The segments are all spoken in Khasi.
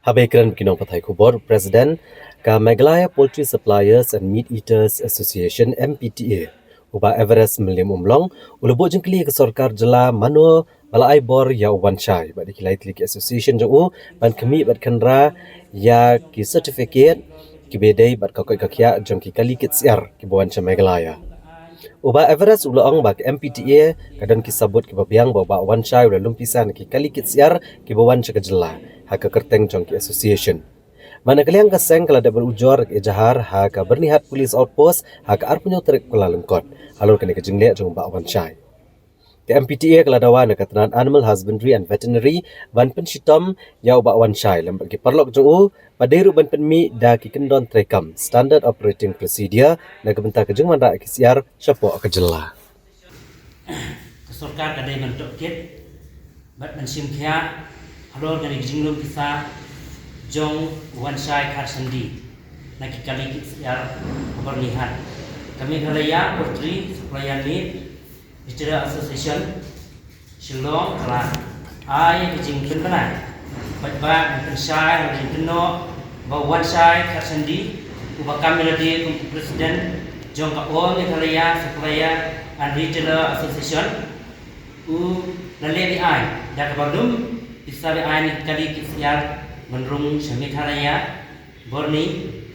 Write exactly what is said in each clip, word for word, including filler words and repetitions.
Haba ïakren bad ki nongpathai khubor, President ka Meghalaya Poultry Suppliers and Meat Eaters Association, M P T A, u Bah Everest Mylliem Umlong, u la buh jingkylli ïa ka sorkar jylla mano ba la ai bor ïa u Wanshai bad ïa ki lai tylli ki association jong u ban khmih bad khynra ïa ki certificate kiba ïadei bad ka koit ka khiah jong ki kali kit syiar kiba wan sha Meghalaya. U Bah Everest u la ong ba ka M P T A ka don ki sabut kiba biang ba u Bah Wanshai u la lum pisa na ki kali kit syiar kiba wan sha ka jylla ha ka kyrteng jong ki association. Bad na ka liang ka seng ka la dep ban ujor ïa ka ejahar ha ka Byrnihat Police Outpost ha ka arphew hynñiew tarik Kyllalyngkot halor kane ka jingleh jong u Bah Wanshai. Ka M P T A ka la dawa na ka tnad Animal Husbandry and Veterinary ban pynshitom ïa u Bah Wanshai lem bad ki paralok jong u, bad dei ruh ban pynmih da ki kyndon treikam, Standard Operating Procedure, na ka bynta ka jingwanrah ïa ki syiar shapoh ka jylla. Ka sorkar ka dei ban tohkit bad ban shim khia halor kane ka jinglum pisa jong u Wanshai Kharshandi na ki kali kit syiar ha Byrnihat. Ka Meghalaya Poultry Supplier Meat Retailer Association Shillong ka la ai ka jingpynbna bad ba ban pynshai bad jingpynnoh ba u Wanshai Kharshandi uba kam ïalade kum u President jong ka All Meghalaya Supplier and Retailer Association u la leh be-aiñ da kaba lum pisa be-aiñ na ki kali kit syiar ban rung sha Meghalaya Byrni,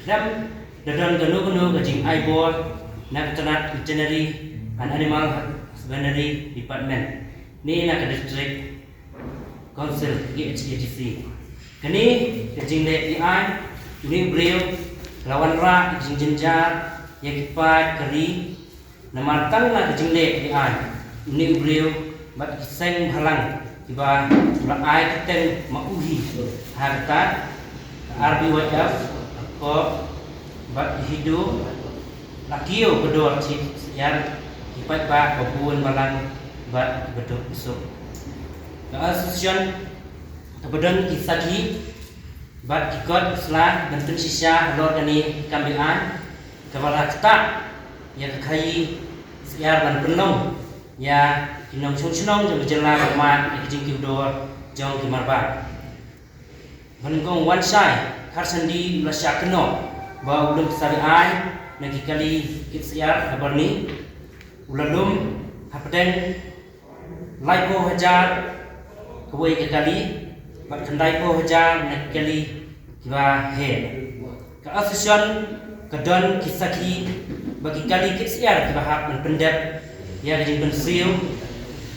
khlem da don kano kano ka jingai bor na ka tnad Veterinary and Animal Husbandry Department ne na ka District Council, K H A D C. Kane ka jingleh be-aiñ une u briew ka la wanrah ka jingjynjar ïa ki paid ka ri. Namar tang na ka jingleh be-aiñ une u briew bad ki seng bhalang kiba u la ai kyrteng ma u hi ha kata ka R B Y F, ka CORP bad ki HIDO la kiew ka dor shi syiar ki paidbah ba bun balang bad ba duk suk. Ka association kaba don ki sakhi bad ki kot sla ban pynshisha halor kane ka kam be-aiñ kaba la ktah ïa ka khaïi syiar ban pynlong ïa ki nongshong shnong jong ka jylla ban mad ïa ka jingkiew dor jong ki marwei. Ba nyngkong u Wanshai Kharshandi u la shah kynnoh ba u lum pisa be-aiñ na ki kali kit syiar ha Byrni, u la lum hapdeng laiphew hajar kawei ka kali bad khyndaiphew hajar na ki kali kiba heh. Ka association ka don ki sakhi ba ki kali kit syiar kiba hap ban pyndep ïa ka jingpynsiew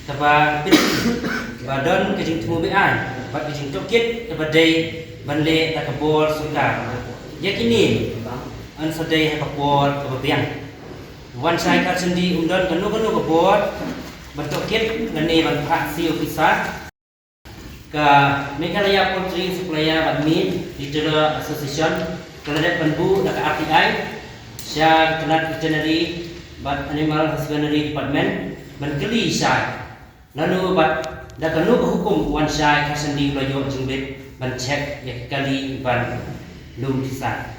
kaba pynlong ba don ka jingthmu be-aiñ bad ka jingtohkit kaba dei ban leh da ka bor sorkar. Ïa kine yn sa dei ha ka por kaba biang. U Wanshai Kharshandi um don kano kano ka bor ban tohkit lane ban phah siew pisa. Ka Meghalaya Poultry Supplier bad Meat Retailer Association ka la dep ban buh da ka R T I sha ka tnad Veterinary bad Animal Husbandry Department ban kylli shai lano bad da kano ka hukum u Wanshai Kharshandi u la ïoh jingbit ban check ïa ki kali ban lum pisa.